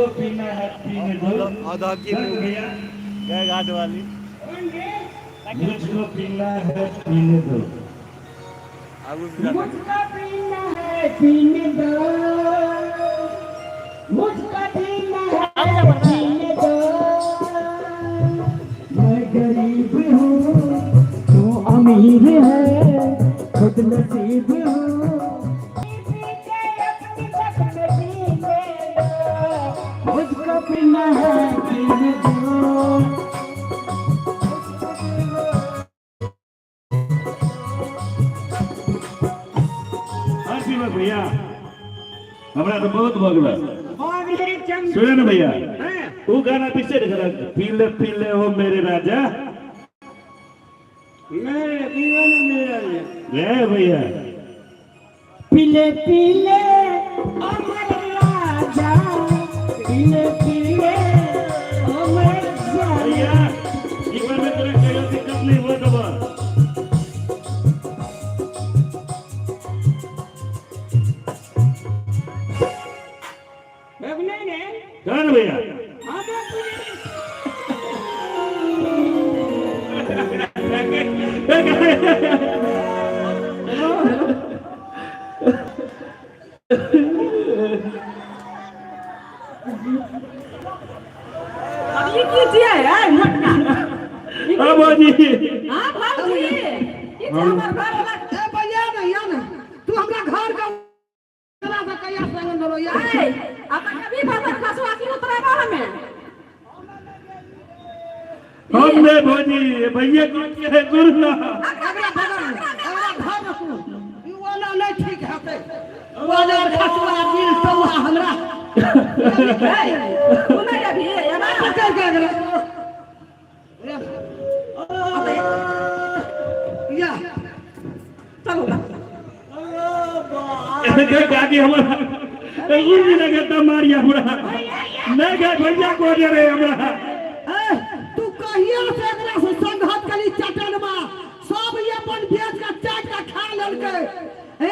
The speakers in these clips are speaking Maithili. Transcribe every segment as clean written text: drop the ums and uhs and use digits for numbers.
मुझको पीना है पीने दो। आधा की चल भैया। गाय घाट वाली। मुझको पीना है पीने दो। आगू भी जा। मुझको पीना है पीने दो, मुझको पीना है पीने दो। मैं गरीब हूँ तू अमीर है, खुद नसीब हूँ। मुझको पीना है पीने दो। हाँ शिवक भैया, हमरा तो बहुत भऽ गेल। सुने ने भैया, ओ गाना बिसरि गेलक, पीले पीले हो मेरे राजा रे भैया। पीले पीले अमर राजा, पीले पीले अमर राजा। भैया, जीवन में तोरा कहियो दिक्कत नहीं हुआ तब। कह ने भैया। अब ई की छियै है मोटका? हाँ भौजी। हाँ भौजी, ई छै हमर घर वाला। ए भैया, नहीं या ना तू हमरा घर का चला से कहिया संग बोलो या। ऐ, अब तऽ कभी भतर खसुआ की उतरेबो हमे। हम नहीं भौजी, भैया की है सुन ना। अगला बगल में अगला घर में सुन, ई वाला नहीं ठीक हेतै, वाला खसुआ बिल तौआ हमरा। ऐ, तू नहि अभी एना। पकड़ के अगला या। चलू ना। गे काकी, हमरा एगो भी लगे त मारिया हमरा नहीं गए भैया को दे रे हमरा। ए, तू कहिया से एकरा से संघत कली चटनमा सब ई अपन बेच के चाट के खा लेलकै। ए,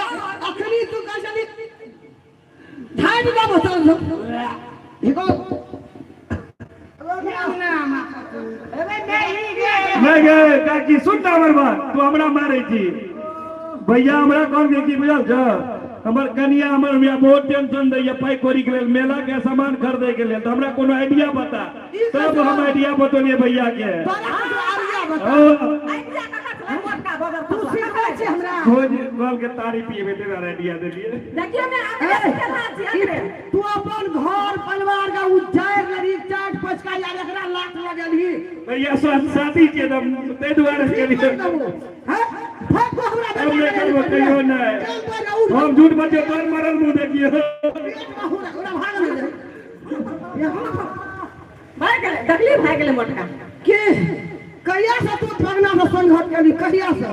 अखनी तू कहै छली झाड़ि देबो, चल देखो। नहीं गए काकी, सुन ना हमर बात, तू हमरा मारे छी। भैया हमरा कहल के की बुझल छ, हमर कनिया हमर भैया बहुत टेंशन दैया पाइ कौड़ी के लेल, मेला के सामान खरीदे के लेल, तऽ हमरा कोनो आइडिया बता। तब हम आइडिया बतौलियै भैया के। तोरा कुछ आइडिया बता। हाँ। आइडिया कहाँ छलै मोटका बगर तू खसुआ? सिखबै छी हमरा? खोज कहल के तारी पिएबे ते आइडिया देलियै। देखियौ ने, अगले केना छी अगले। तू अपन घर परिवार के उजाड़ि लेलही, चाटि पचका यार एकरा लात लगेलही। भैया शादी के एकदम ताहि दुआरे केलियै। हैं? फेंक दो हमरा। हम नहि करबो कहियो नहि। चल तोरा उठ। हम झूठ बजो तोर मरल मुँह देखियो। पेट में हुरा हुरा भाग गेलै। भए गेलै, देखली, भए गेलै मोटका। के कहिया से तू ठगना से संघर्ष केली, कहिया से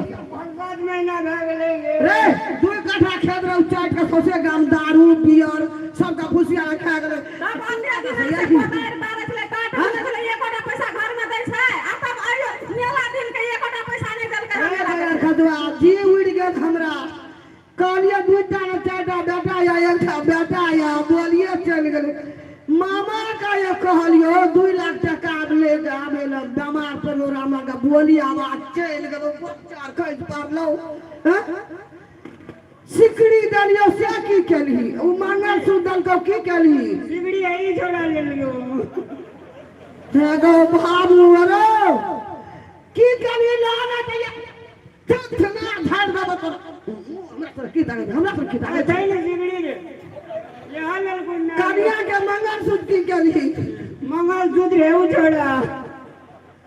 रे? 2 कट्ठा खेत रहू, चाटि के सौंसे गाम दारू बियर सबके फुसिया के खा गेलै। तब अन्य दिन से कोदारि तारै छलै, काट आनै छलै, एकोटा पैसा घरमे दै छै आ तब आइयो मेला दिन के एकोटा पैसा नहि देलकै। अरे मेला बगैर खदुआ जी उड़ि गेल हमरा। कहलियै दूटा ने चारिटा बेटा या एकटा बेटा या बोलिए चलि गेलै। मामा का ये कहलियो 2 लाख टका ले के आबै लए, बेमार पड़लो रामा के बोली आवाज चलि गेलो, बच्चा खसि पड़लो। हँ? सिकड़ी देलियो से की केलही? ओ मंगलसूत्र देलकौ, की केलही? सिगड़ी यही छोड़ा लेलियो। हे गो बाबू, अरे की केलही? लाना तऽ चल झाड़ देबो तोरा। हमरा तोरा की दागे, हमरा तोरा की दागे? छै ने सिगड़ी रे यहाँ ललको ना। कनिया के मंगलसूत्र की केलही? मंगलसूत्र हे उ छोड़ा।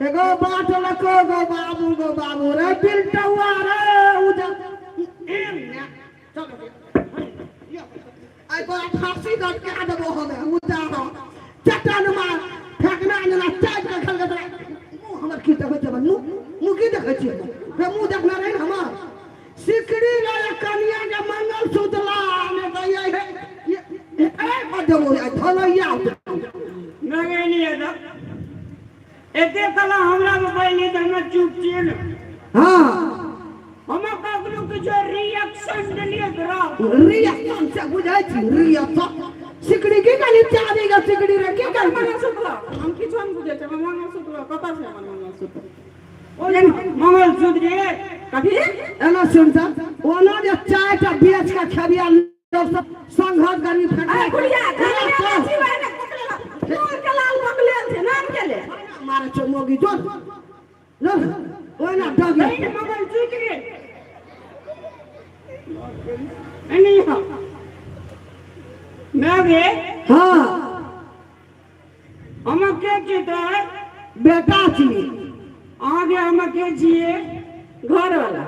एगो बाट लको गो बाबू, गो बाबू रे, बिलटौआ रे, उ जा आई तोरा फांसी दऽ के देबो हमे। उ जा चट्टान मार फेकना जेना चाटि के खल के तोरा। मुँह हमर की देखै छै? मुँह, मुँह की देखै छियै रे? मुँह देखने रहै ने हमर। सिकड़ी लऽ कनिया के मंगलसूत्र ला ने तऽ ये ए देबो धलैया। लगेलियै तऽ एते कला हमरा में पहले तऽ हम चुप छियै ने। हम ककरो किछो रिएक्शन देलियै तोरा? रिएक्शन से बुझै छी, रिएक्शन। सिकड़ी की कहली? चाँदी के सिकड़ी रे। मंगलसूत्र लाउ। हम किछो नहि बुझै छियै, हमर मंगलसूत्र लाउ। कतऽ छै हमर मंगलसूत्र? मंगलसूत्र रे। कथी? एना सुन तऽ ओना जे 4 टा बेच के खेबिया लोक सब संघर्ष गर्मी अरे बुढ़िया, फैक्ट्री खाली मेला छी वएह ने पकड़ेला। तोर के लाल बकलेल छै, नाम के ले। मारे छौ मोगी, जोर जोर ओहिना डग। नहीं ने मंगलसूत्र रे, नहीं। हाँ मैं गे। हाँ। हम के छी तऽ? बेटा छी। अहाँके हम के छियै? घरवाला।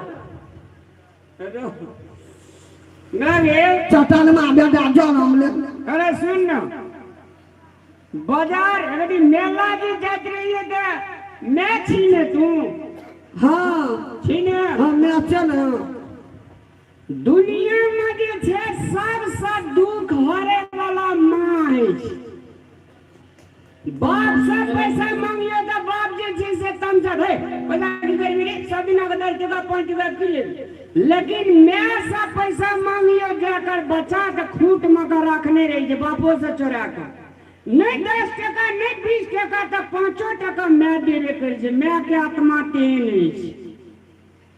मैं गे। चटनमा बेटा जनम ले। अरे सुन न, बाजार यदि मेला जी जाइत रहिए तऽ मैं छी ने तू? हाँ। छी ने? हाँ, मैं छै ने। दुनिया में जे छै सबसँ दुख हरे वाला माँ अछि। बाप से पैसा मांगियो तऽ बाप जे छै से तमसा, हे पैसा की करबी रे, सब दिना के 10 टका 5 टका की लेबी? लेकिन my से पैसा मांगियो, जाकर बचा के खूंट में के रखने रही छै। बापो से चोरा के नहीं 10 टका, नहीं 20 टका, तऽ 5 टका my देबे करै छै। My के आत्मा तेहन अछि।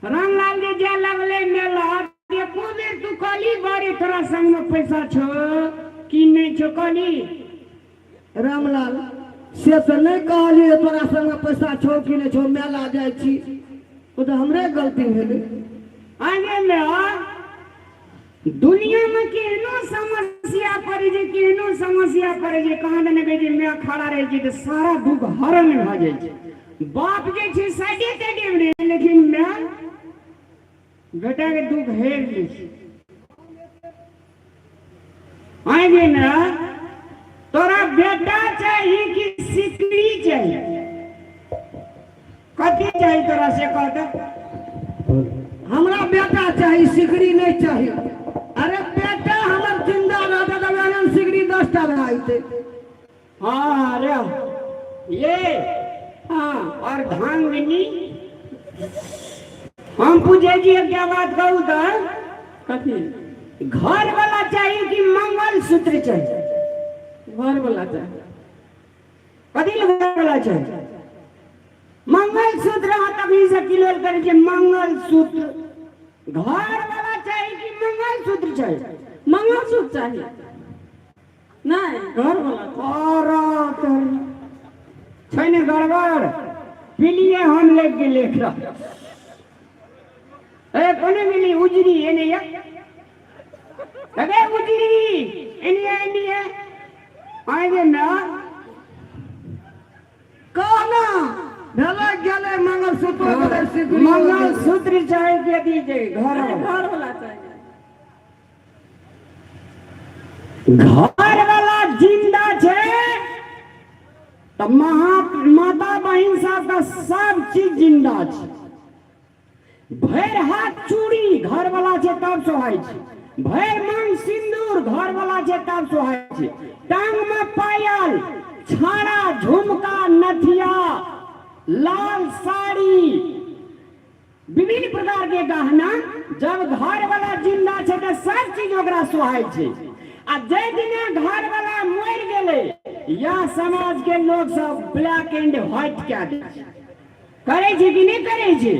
रामलाल जी जाय लगले मेला, एको बेर तू कहली बारे तोरा संग में पैसा छौ कि नहीं छौ, कहली? रामलाल, से तऽ नहि कहलियै तोरा संगे पैसा छौ कि नहि छौ। मेला जाइ छी, ओ तऽ हमरे गलती भेलै। आगे में दुनिया में केहनो समस्या पड़े छै, केहनो समस्या पड़े छै, कहाँ दने कहै छै my खड़ा रहै छै तऽ सारा दुख हरण भऽ जाइ छै। बाप जे छै साइडे ताइडे मे रहै, लेकिन my बेटा के दुख हेर लै छै। आगे ने तोरा बेटा चाही कि सिकड़ी चाही? कथी चाही तोरा, से कहता। हमरा बेटा चाही, सिकड़ी नहि चाही। अरे बेटा हमर जिंदा रहतै तऽ एहन सिकड़ी 10 टा भए जेतै। हाँ अरे ये। हाँ। और धांगनी, हम पूछे छी एकटा बात, कहू तऽ। कथी? घर वाला चाही कि मंगलसूत्र चाही? घरवाला चाही। कथी लए घर वाला चाही? मंगलसूत्र अहाँ तखनी से किलोल करै छियै मंगलसूत्र। घर वाला चाही कि मंगलसूत्र चाही? मंगलसूत्र चाही, नहीं, घरवाला चाही। और छै ने गड़बड़, पीलिए हम लग गेलै एकरा। ए कोने मिली उजरी? एने या अरे उजरी, एने एने आएगे ना। कह ना, भेलै गेलै मंगलसूत्र गेलै, सिकड़ी। मंगलसूत्र चाही के दीजे घर? अरे घरवाला चाही। घर वाला जिंदा छै तऽ महा माता बहिन सबके सब चीज जिंदा छै। भरि हाथ चूड़ी घर वाला छै तब सोहाइ छै। भरि मांग सिंदूर घर वाला छै तब सोहाइ छै। टांग में पायल, छाड़ा, झुमका, नथिया, लाल साड़ी, विभिन्न प्रकार के गहना, जब घर वाला जिंदा छै तऽ सब चीज ओकरा सोहाइ छै। आ जे दिना घर वाला मरि गेलै, या समाज के लोग सब ब्लैक एंड व्हाइट कए दै छै। करै छै कि नहि करै छै?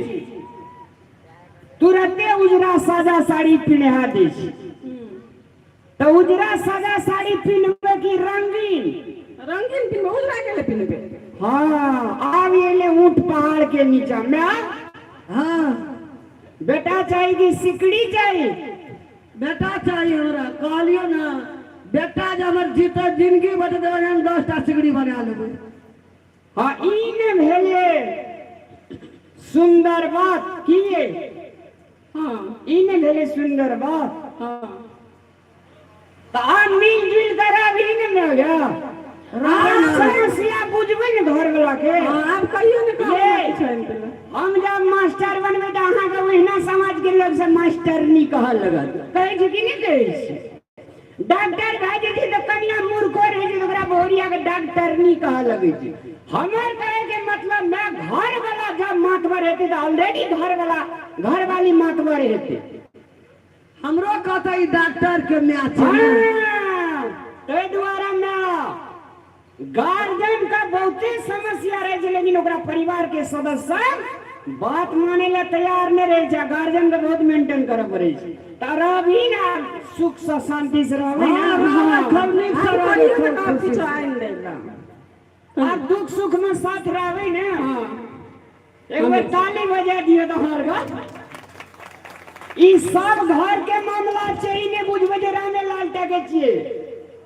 तुरते उजरा सादा साड़ी पिन्हा दै छै। तऽ उजरा सादा साड़ी पिन्हबै कि रंगीन? रंगीन पिन्हबै, उजरा के ले पिन्हबै? हाँ, आब एले ऊंट पहाड़ के नीचा में। हाँ। बेटा चाही कि सिकड़ी चाही? बेटा चाही हमरा, कहलियौ ने। बेटा जे हमर जीते जिंदगी बचतै, हम 10 टा सिकड़ी बना लेबै। हाँ, ई ने भेले सुंदर बात की? हाँ। ई ने भेले सुंदर बात? हाँ। तऽ आब मिलजुल कर अभी ने मिल गया। समस्या बुझबै ने घर वाला के। हाँ, आब कहियो ने कहब। ये। किछु आनि देलक। हम जब मास्टर बनबै तऽ अहाँके ओहिना समाज के लोग सब मास्टरनी कहऽ लगत। कहै छै कि नहि कहै छै? डॉक्टर भए जाइ छै तऽ कनिया मूर्खो रहै छै तऽ ओकरा बहुरिया के डॉक्टरनी कहऽ लगै छै। हमर कहै के मतलब मैं घर वाला जब मातबर हेतै तऽ ऑलरेडी घर वाला, घर वाली मातबर हेतै। हमरो कहतै ई डॉक्टर के my छै ने। हाँ, ताहि दुआरे मैं गार्जियन का बहुते समस्या रहे छै, लेकिन ओकरा परिवार के सदस्य सब बात माने ला तैयार नहीं रहे छै। गार्जियन के बहुत मेंटेन करे पड़े छै। त रहबी ना सुख से शांति से रहबी ना। हाँ, हाँ, खूब नीक से हम रहबै, कहियो खूब ने खुशी किछो से। आनि देला। आ दुख सुख में साथ रहबी ना। हाँ। एक बेर ताली बजा दियो तो हर घर। ई सब घर के मामला छै, ई नहि बुझबै जे रामेलाल टा के छियै।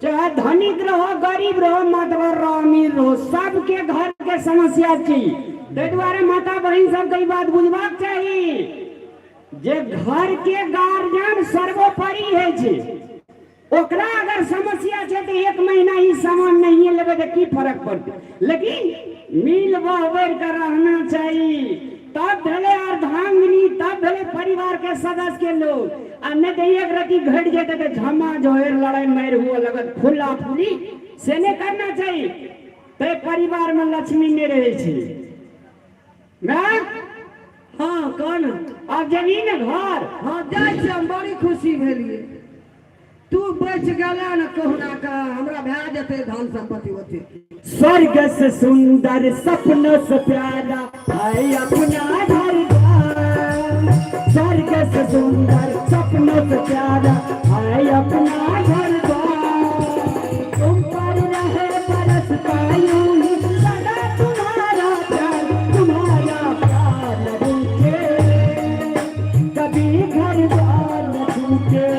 चाहे धनिक रहो, गरीब रहो, मातबर रहो, अमीर रहो, सबके घर के समस्या छै। ताहि दुआरे माता बहिन सबके ई बात बुझबाक चाही जे घर के गार्जियन सर्वोपरि होइ छै। ओकरा अगर समस्या छै तऽ एक महीना ई सामान नहिए लेबै तऽ की फर्क पड़तै, लेकिन मिल बहबैर के रहना चाही। तब भेलै अर्धांगिनी, तब भेलै परिवार के सदस्य के लोग। आ नहि तऽ एक रति घटि जेतै तऽ झमा झोर लड़ाई मारि हुअ लगत, फुला फुली से नहि करना चाही। तै परिवार में लक्ष्मी नहि रहै छै। मैं हाँ कौन? आब जेबही ने घर? हाँ जाइ छी हम, बड़ी खुशी भेलियै। तू बचि गेला ने कहुना के, हमरा भए जेतै धन संपत्ति ओते। स्वर्ग से सुंदर सपनों से प्यारा है अपना घर द्वार। स्वर्ग से सुंदर सपनों से प्यारा है अपना घर द्वार। तुम पर रहे बरसता यूं ही सदा तुम्हारा प्यार, तुम्हारा प्यार न रूठे कभी घर द्वार न छूटे।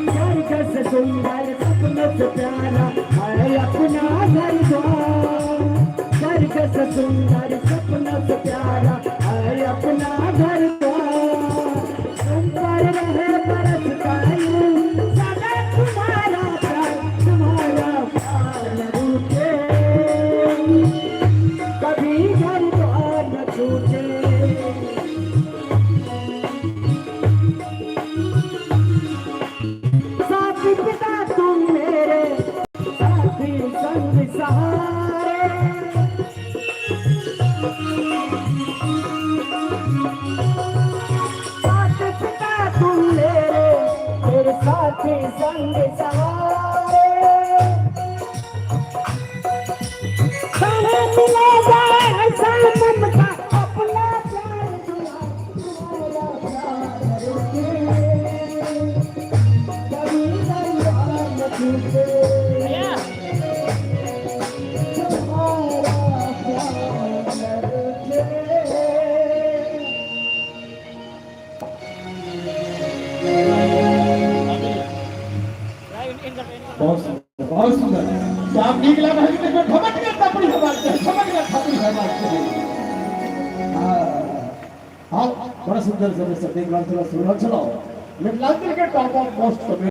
स्वर्ग से सुंदर सपनों से प्यारा है अपना घर द्वार। स्वर्ग से सुंदर सपनों से प्यारा है अपना घर द्वार। तुम पर रहे बरसता यूं सदा तुम्हारा प्यार, तुम्हारा प्यार न रूठे कभी घर द्वार न छूटे। साथी पिता तुम मेरे, साथी संग सहारे। साथ पिता तुम मेरे, मेरे साथी संग सहारे। कहाँ मिलेगा ऐसा ममता अपना प्यार दुआ, तुम्हारा प्यार रुके कभी दरबार न छूटे। तुम्हारा प्यार न रुके। बहुत सुंदर, बहुत सुंदर। तो आप नीक लागल है कि झमक के थपड़ी हेबाक चाही, झमक के थपड़ी हेबाक चाही। हाँ हाँ, बड़ा सुंदर जबरदस्त देख रहल छलहुँ, सुन रहल छलहुँ मिथिलांचल के टॉप ऑफ मोस्ट।